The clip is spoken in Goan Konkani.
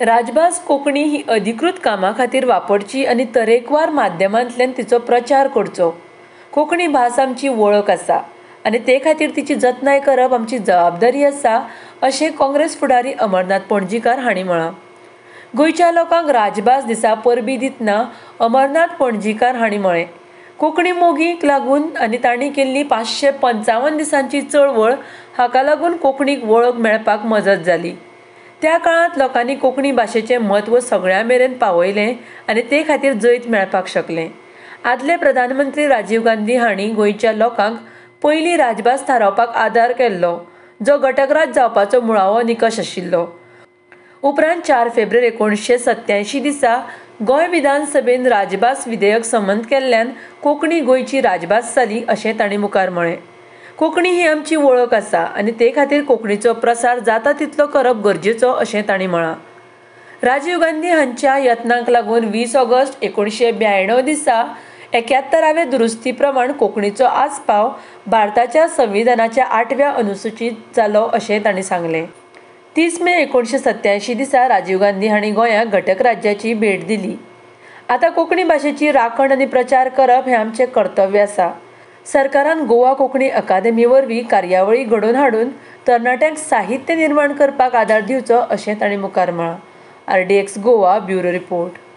राजभास कोंकणी ही अधिकृत कामा खातीर वापरची आनी तरेकवार माध्यमांतल्यान तिचो प्रचार करचो. कोंकणी भास आमची वळख आसा आनी ते खातीर तिची जतनाय करप आमची जबाबदारी आसा अशें काँग्रेस फुडारी अमरनाथ पणजीकार हांणी म्हळां. गोंयच्या लोकांक राजभास दिसा परबीं दितना अमरनाथ पणजीकार हांणी म्हळें, कोंकणी मोगींक लागून आनी तांणी केल्ली 555 दिसांची चळवळ हाका लागून कोंकणीक वळख मेळपाक मजत जाली. त्या काळांत लोकांनी कोंकणी भाशेचें म्हत्व सगळ्यां मेरेन पावयलें आनी ते खातीर जैत मेळपाक शकलें. आदले प्रधानमंत्री राजीव गांधी हांणी गोंयच्या लोकांक पयली राजभास थारावपाक आदार केल्लो, जो घटकराज जावपाचो मुळावो निकश आशिल्लो. उपरांत 4 फेब्रुवारी 1987 दिसा गोंय विधानसभेन राजभास विधेयक संमत केल्ल्यान कोंकणी गोंयची राजभास जाली अशें तांणी मुखार म्हळें. कोंकणी ही आमची वळख आसा आनी ते खातीर कोंकणीचो प्रसार जाता तितलो करप गरजेचो अशें तांणी म्हळां. राजीव गांधी हांच्या यत्नांक लागून 20 ऑगस्ट 1992 दिसा 71व्या दुरुस्ती प्रमाण कोंकणीचो आस्पाव भारताच्या संविधानाच्या 8व्या अनुसुचीत जालो अशें तांणी सांगलें. 30 मे 1987 दिसा राजीव गांधी हांणी गोंयाक घटक राज्याची भेट दिली. आतां कोंकणी भाशेची राखण आनी प्रचार करप हें आमचें कर्तव्य आसा. सरकारान गोवा कोंकणी अकादेमी वरवीं कार्यावळी घडोवन हाडून तरणाट्यांक साहित्य निर्माण करपाक आदार दिवचो अशें तांणी मुखार म्हळां. RDX Goa bureau report.